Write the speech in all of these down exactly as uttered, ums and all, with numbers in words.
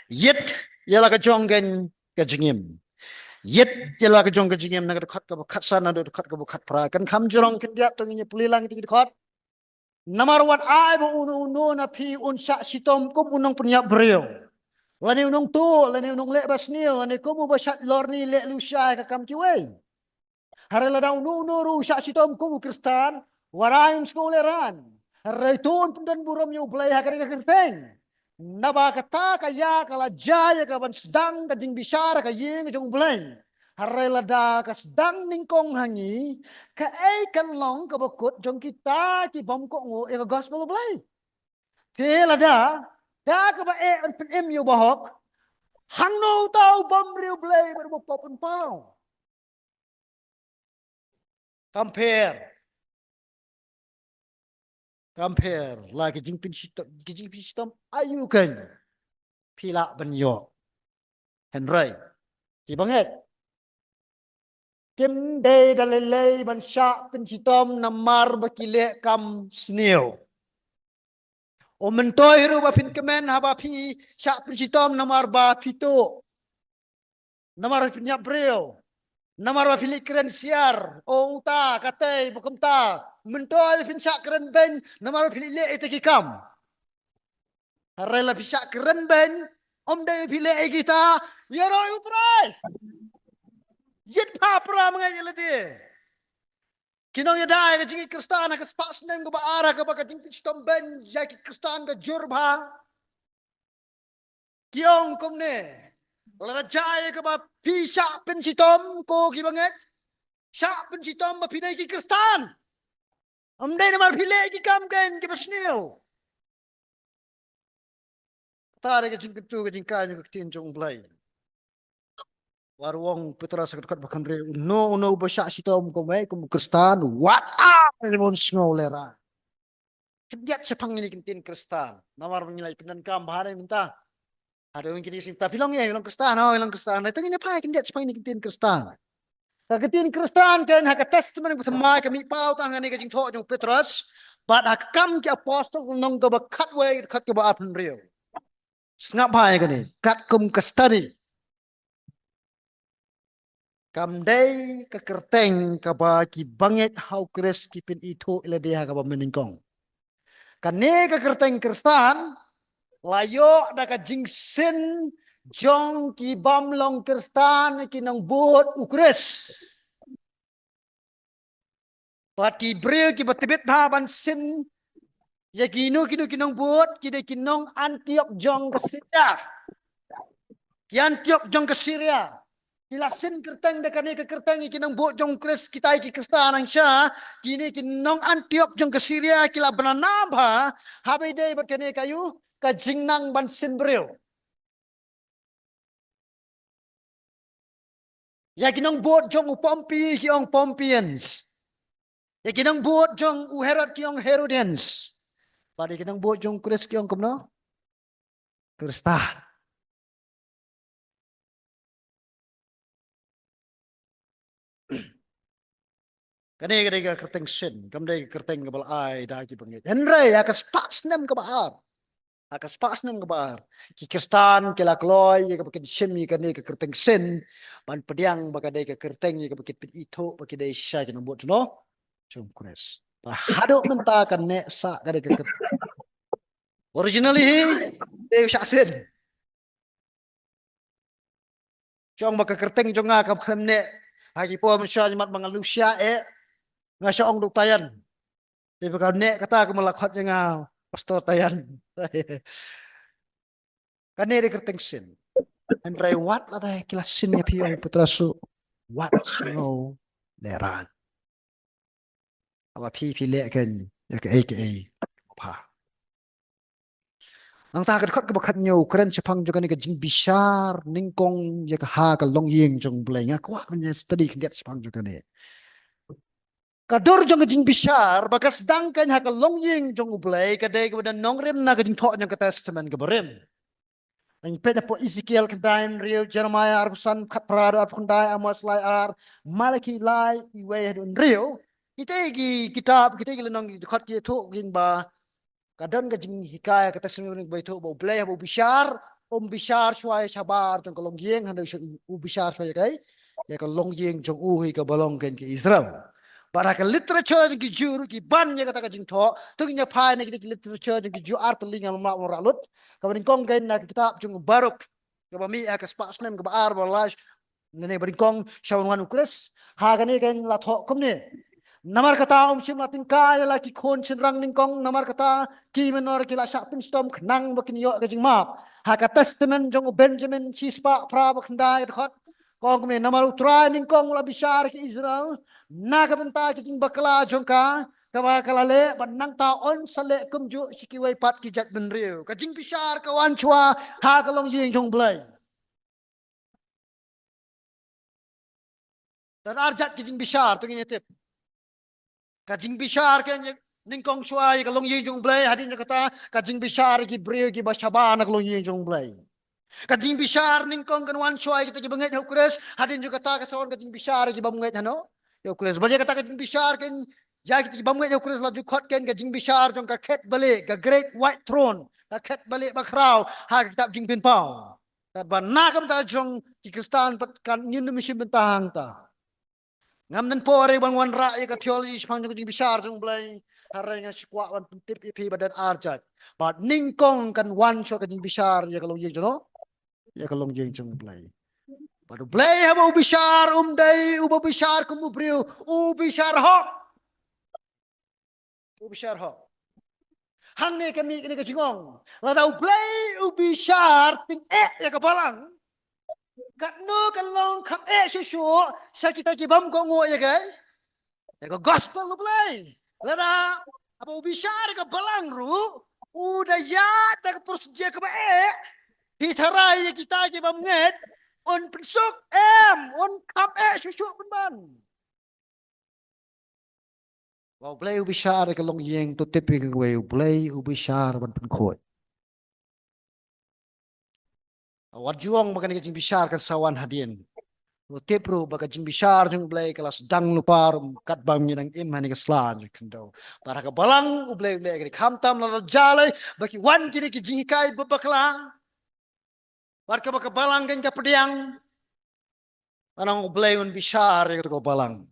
Ïit ïa la ka jong ka jingim. Ïit ïa la ka jong ka jingim, na ka dkhot kaba khatsan haduh dkhot kaba khatphra. Kan kham jrong khyndiat, to ngin ïa pule lang ïa ki dkhot. Namar wat ai ba uno uno na phi un shah shitom kum u nongpynïap briew, lane u nongtuh, lane u nongleh basniew, lane kum uba shait lorni leh lushai ha ka kam kiwei. Hynrei lada uno uno ruh u shah shitom kum u Khristan, wat ai un sngewlehraiñ. Hynrei to un pyndon burom ïa U Blei ha kane ka kyrteng. Naba kata ka ïa ka la jia ïa ka ban sdang ka jingbishar ha ka ïing jong U Blei. Hynrei lada ka sdang nyngkong ha ngi, kaei kan long kaba kut jong kita ki bym kohnguh ïa ka gospel U Blei? Te lada da kaba eh ban pynim ïa u bahok, hangno uta u bym riewblei bad u bapop un paw? Kam pher. Kam pher la ki jingpynshitom, ki jingpynshitom aïu keiñ phi lah ban ïoh. Hynrei ki bangeit kim dei da lei lei ban shah pynshitom namar ba ki leh kam sniew. O, myntoi ruh ba phin kmen haba phi shah pynshitom namar ba phi tuh, namar ba phin ïap briew, namar ba phi leit kren siar, o uta katei ba kumta. Myntoi phin shah kren beiñ namar ba phi leit leh ïa kita ki kam. Hynrei la phi shah kren beiñ, ym dei phi leh ïa kita, ïaroh ïa U Trai. Ïit phah pra ma nga ïa lade. Ki nongïada ïa ka jingïeit Khristan ha ka spah snem kaba ar, ha kaba ka jingpynshitom beiñ ïa ki Khristan ka jur bha, ki ong kumne: Lada jia ïa kaba phi shah pynshitom, ko ki bangeit, shah pynshitom ba phi dei ki Khristan, ym dei namar phi leh ki kam keiñ kiba sniew. Kata dei ka jingkyntu, ka jingkren ïa ka ktien jong U Blei. Wat ong u Petros ha ka dkhot ba khathynriew, uno uno uba shah shitom kumwei kum u Khristan, wat ai un sngewlehraiñ. Khyndiat shaphang ïa kane ka ktien Khristan. Namar ba ngi la ïa pyndonkam bha ne mynta. Haduh kine ki sngi mynta, phi long ïa, phi long Khristan, oh, phi long Khristan. Te ngin ïa phai khyndiat shaphang ïa kane ka ktien Khristan. Ka ktien Khristan keiñ ha ka Testament Bathymmai ka mih paw tang ha kane ka jingthoh jong u Petros bad ha ka Kam ki Apostol, lynnong kaba khatwei, dkhot kaba arphew hynriew. Sngap bha ïa kane katkum ka study. Kam dei ka kyrteng kaba ki bangeit ha U Khrist ki pynithuh ïa lade ha kaba mynnyngkong. Kane ka kyrteng Khristan la ïoh da ka jingsyn jong ki bym long Khristan, ki nongbud U Khrist. Bad ki briew kiba tbit bha ban syn ïa kino kino ki nongbud, ki dei ki nong Antiok jong ka Syria. Ki Antiok jong ka Syria ki la syn kyrteng da kane ka kyrteng ïa ki nongbud jong U Khrist, kitai ki Khristan nangshwa. Kine ki nong Antiok jong ka Syria ki la bnana bha haba ïadei bad kane ka ïu, ka jingnang ban syn briew. Ïa ki nongbud jong u Pompey ki ong Pompeians. Ïa ki nongbud jong u Herod ki ong Herodians. Bad ïa ki nongbud jong U Khrist ki ong kumno? Khristan. Kane ka dei ka kyrteng syn, kam dei ka kyrteng kaba la ai da ki bangeit. Hynrei ha ka spah snem kaba ar, ha ka spah snem kaba ar, ki Khristan ki la kloi ïa kaba kin shim ïa kane ka kyrteng syn, ban pdiang ba ka dei ka kyrteng ïa kaba kin pynithuh ba ki dei shisha ki nongbud jong U Khrist. Bad haduh mynta ka neh sah ka dei ka kyrteng. Originally hi dei u shah syn. Shong ba ka kyrteng jong nga kam khlem neh ha ki por mynshuwa, ïa mat ba nga Lucia eh, nga shah ong Dr. Taïan. Te ba ka neh kata ka ma la khot ïa nga Pastor Taïan. Kane dei kyrteng syn. Hynrei wat lada ki la syn ïa phi, ong u Petros, wat sngewlehraiñ. Haba phi phi leh keiñ ïa kaei kaei bha. Nangta ka dkhot kaba khathynñiew kren shaphang jong kane ka jingbishar nyngkong ïa ka ha ka longïing jong U Blei. Nga kwah ban ïa study khyndiat shaphang jong kane. Ka dur jong ka jingbishar ba ka sdang keiñ ha ka longïing jong U Blei ka dei kaba don nongrim na ka jingthoh jong ka Testament kaba rim. Ngi peit hapoh Ezekiel khyndai hynriew, Jeremiah arphew san khatphra haduh arphew khyndai, Amos lai ar, Malaki lai, iwei haduh hynriew. Kita ki kitab, kita ki lynnong, ki dkhot ki ïathuh ïa ngi ba ka don ka jinghikai ha ka Testament kaba ïathuh ba U Blei haba u bishar, um bishar shuwa ïa shabar jong ka longïing, hynrei u bishar shuwa ïa ka, ïa ka longïing jong u hi kaba long kein ka Israel. Bad ha ka literature jong ki Jiw ruh ki ban ïa kata ka jingthoh, to ngin ïa phai na ki literature jong ki Jiw ar tylli, ngam lah ban rah lut. Kaba nyngkong kein na ka kitab jong u Baruk, kaba mih ha ka spah snem kaba ar ba la leit, lane ba nyngkong sha ban wan u Khrist. Ha kane kein la thoh kumne: Namar kata, ym shym la tyngkai ïa la ki khun shynrang nyngkong, namar kata ki mynnor ki la shah pynshitom khnang ba kin ïoh ka jingmap. Ha ka Testament jong u Benjamin shispah phra ba khyndai, ka dkhot ka ong kumne: Namar U Trai nyngkong u la bishar ïa ka Israel na ka bynta ki jingbakla jong ka, kaba ka la leh, bad nangta un sa leh kumjuh sha kiwei pat ki jaitbynriew. Ka jingbishar ka wan shuwa ha ka longïing jong U Blei. Don ar jait ki jingbishar, to ngin ïa tip. Ka jingbishar ka nyngkong shuwa ïa ka longïing jong U Blei, hadien jong kata ka jingbishar ïa ki briew kiba shabar na ka longïing jong U Blei. Ka jingbishar nyngkong kan wan shuwa ïa kita kiba ngeit ha U Khrist, hadien jong kata ka sa wan ka jingbishar ïa ki bym ngeit hano, ïa U Khrist. Bad ïa kata ka jingbishar kan, ïa kita ki bym ngeit ha U Khrist la ju khot kein ka jingbishar jong ka khet balieh, ka great white throne, ka khet balieh bakhraw, ha ka kitab Jingpynpaw. Katba na ka bynta jong ki Khristan pat kan ngin ym shim bynta hangta. Ngam don por ïa ban wanrah ïa ka theology shaphang jong ka jingbishar jong U Blei, hynrei nga shu kwah ban pyntip ïa phi ba don ar jait. Bad nyngkong kan wan shuwa ka jingbishar ïa ka longïing jong, ïa ka longïing jong U Blei. Bad U Blei haba u bishar, um dei uba bishar kum u briew, u bishar hok. U bishar hok. Hangne ka mih kane ka jingong. Lada U Blei u bishar tyngeh ïa ka balang, katno kan long kham eh shuh shuh sha kita ki bym kohnguh ïa ka, ïa ka gospel U Blei. Lada haba u bishar ïa ka balang ruh u da ïaid da ka procedure kaba eh, phi tharai ïa kita ki bym ngeit un pynsuk? Em, un kham eh shuh shuh pynban. Ba U Blei u bishar ïa ka longïing, to tip ïa kawei, U Blei u bishar ban pynkhuid. Wat ju ong ba kane ka jingbishar kan sa wan hadien. To tip ruh ba ka jingbishar jong U Blei ka la sdang lypa ruh katba ngi dang im ha kane ka sla jong ka khyndew. Bad ha ka balang U Blei u leh ïa kane, khamtam lada jia lei ba ki wan kine ki jinghikai ba bakla, bad kaba ka balang kan ka pdiang, ngan ong U Blei un bishar ïa kata ka balang.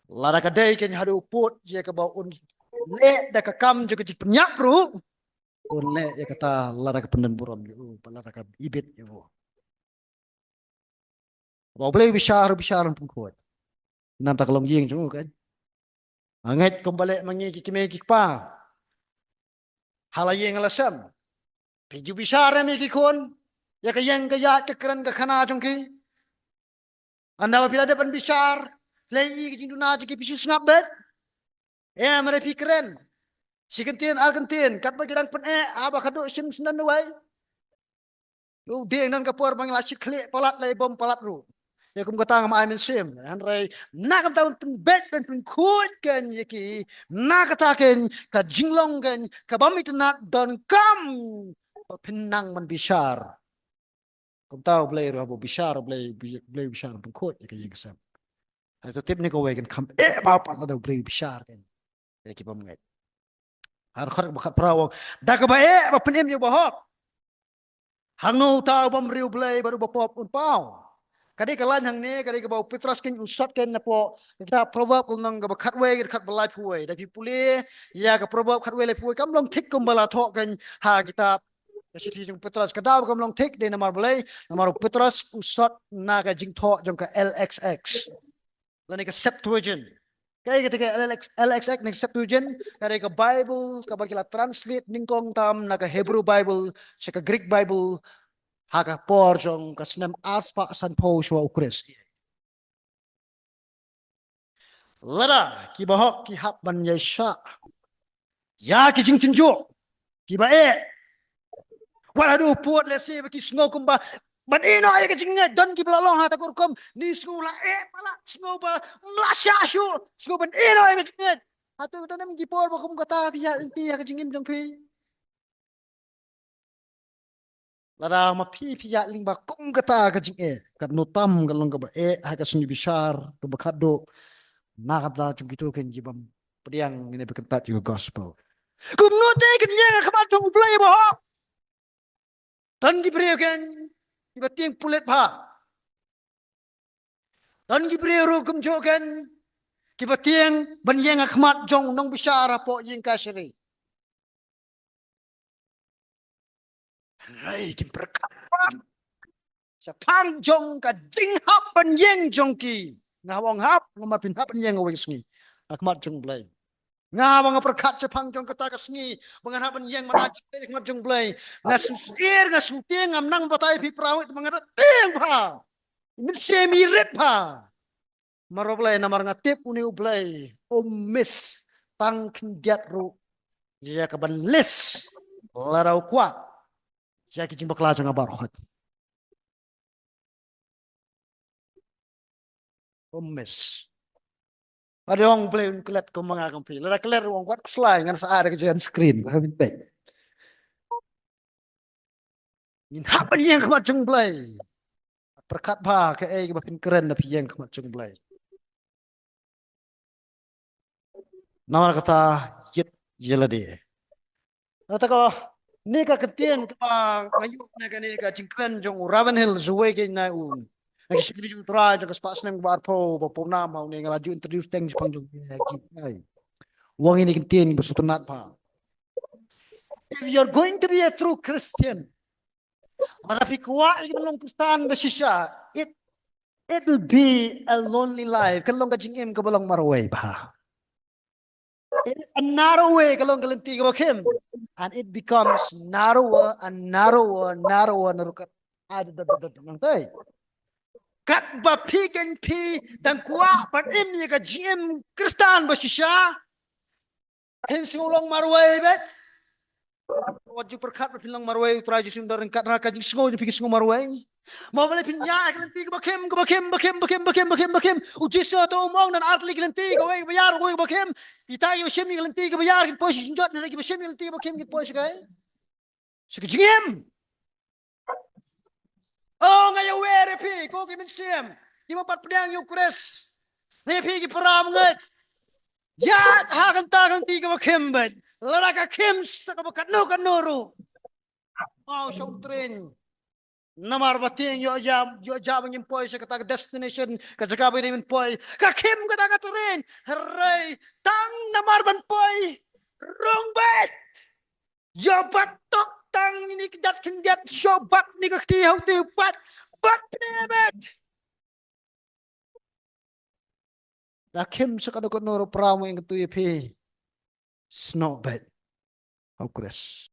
Lada ka dei kan haduh u pud ïa kaba un leh da ka kam jong ka jingpynïap ruh, un leh ïa kata lada ka pyndon burom ïa u, bad lada ka ibit ïa u. Ba U Blei u bishar, u bishar ban pynkhuid. Namar kata ka longïing jong u kan. Nga ngeit kumba leh ma ngi ki kmie ki kpa ha la ïing ha la sem, phi ju bishar em ïa ki khun, ïa ka ïeng ka ïaid, ka kren ka khana jong ki? Ynda ba phi la dep ban bishar, phi la ïohi ka jingduna jong ki, phi shu sngap beit? Em, hynrei phi kren shi kyntien ar kyntien katba ki dang pyneh, haba khatduh shim snem dawai. Ïoh dei don ka por ba ngi la shit khlieh palat, la bom palat ruh. Ïa kum kata ngam ai mynsiem, hynrei na ka bynta ban pynbeit ban pynkhuid kan ïa ki, na kata kan ka jinglong kan kaba bym itynnad, donkam ba phin nang ban bishar. Kumta U Blei ruh haba u bishar, U Blei, Blei u bishar ban pynkhuid ïa ka ïing ka sem. Hynrei to tip ne kawei, kan kham eh ba pat lada U Blei u bishar kan ïa ki bym ngeit. Ha dkhot ba khatphra u ong, da kaba eh ba pynim ïa u bahok, hangno uta u bymriewblei bad u bapop un paw? Ka dei ka lain hangne ka dei kaba u Petros kan u sot kan napoh ka kitab Proverb, ka lynnong kaba khatwei, ka dkhot ba laiphew wei. Da phi pule ïa ka Proverb khatwei laiphew wei, kam long thik kumba la thoh kan ha kitab ka shithi jong u Petros. Ka daw ba kam long thik dei namar balei? Namar u Petros u sot na ka jingthoh jong ka L X X lane ka Septuagint. Kaei kata ka L X, L X X ne ka Septuagint? Ka dei ka Bible kaba ki la translate nyngkong tam na ka Hebrew Bible sha ka Greek Bible ha ka por jong ka snem arspah sanphew shuwa u Khrist. Lada ki bahok ki hap ban ïaishah ïa ki jingtynjuh, kiba eh, wat haduh u pud lehse ba ki sngew kumba ban ïehnoh ïa ka jingngeit. Don kiba la long ha kata ka rukom, ne sngew la eh palat, sngew ba ym lah shah shuh, sngew ban ïehnoh ïa ka jingngeit. Hato don em ki por ba kum kata phi ïaid lynti ha ka jingim jong phi? Lada ma phi phi ïaid lyngba kum kata ka jingeh, katno tam kan long kaba eh ha ka sngi bishar kaba khatduh na ka bynta jong kito kin ki bym pdiang ne ba kyntait ïa ka gospel. Kumno te kin ïeng ha khmat jong U Blei bahok? Don ki briew ken kiba tieng pulit bha. Don ki briew ruh kumjuh ken kiba tieng ban ïeng ha khmat jong u nongbishar hapoh ïing kashari. Hynrei kim pyrkhat pat shaphang jong ka jinghap ban ïeng jong ki. Nga ong hap, namar phin hap ban ïeng ha kawei ka sngi ha khmat jong u Blei. Nga ba nga pyrkhat shaphang jong kata ka sngi ba ngan hap ban ïeng mynta ha khmat jong u Blei. Nga sngewsih, nga sngewtieng, ngam nang batai phi para wit ba nga da tieng bha. Mynsiem i rit bha. Namar u Blei, namar nga tip une u Blei um miss tang khyndiat ruh ïa ka ban list lada u kwah ïa ki jingbakla jong nga baroh. Um miss. Ade ong Blei un klet kum ma nga kum phi. Lada klet ruh ong wat khuslai, ngan sa ai da ka jingïasyriem screen ba ha min peit. Ngin hap ban ïeng ha khmat jong u Blei. Pyrkhat bha kaei kaba phin kren haba phi ïeng ha khmat jong u Blei. Namar kata, ïit ïa lade. Kata ka, kane ka ktien kaba nga ïoh na kane ka jingkren jong u Ravenhill, uwei kein na u, na ki shakri jong u Trai jong ka spah snem kaba arphew, ba pynpaw namar une nga la ju introduce teng shaphang jong u Trai. U ong ïa kane ka ktien ba sngewtynnat bha. If you're going to be a true Christian, lada phi kwah ïa ka ban long Khristan ba shisha, it, it will be a lonely life. Kan long ka jingim kaba long marwei bha. It is a narrow way, ka long ka lynti kaba khim. And it becomes narrower and narrower, narrower, narrower. Kat, ah, da, da, da, da, nang tai. Katba phi kein phi dang kwah ban im ïa ka jingim Khristan ba shisha, phin sngew long marwei beit. Wat ju pyrkhat ba phin long marwei, u Trai Jisu un da ryngkat, na ka jingsngew jong phi ki sngew marwei. Mo balei phin ïaid ha ka lynti kaba khim, kaba khim, ba khim, ba khim, ba khim, ba khim, ba khim. U Jisu hato um ong don ar tylli ki lynti, kawei kaba ïar, kawei kaba khim. Kita kiba shim ïa ka lynti kaba ïar kin poi sha ka jingjot, hynrei kiba shim ïa ka lynti kaba khim kin poi sha kaei? Sha ka jingim. Oh, nga ïawer ïa phi, ko ki mynsiem kiba pat pdiang ïa u Khrist. Lei phi ki para bangeit, ïaid ha kata ka lynti kaba khim beit. Lada ka khim sa kaba katno katno ruh, pynpaw sha u tren. Namar ba tieng ïoh jam, ïoh jam ba ngin poi sha kata ka destination, ka jaka ba ngin poi. Ka khim kata ka tren. Hynrei tang namar ban poi, rung beit. Ïoh bat tok tang ïa kine ki jait khyndiat, shu bat ïa kine ki kti ha u tiew pat, bat pynbeit. Da khim sa katno katno ruh, para bangeit, nga kyntu ïa phi, snoh beit ha u Khrist.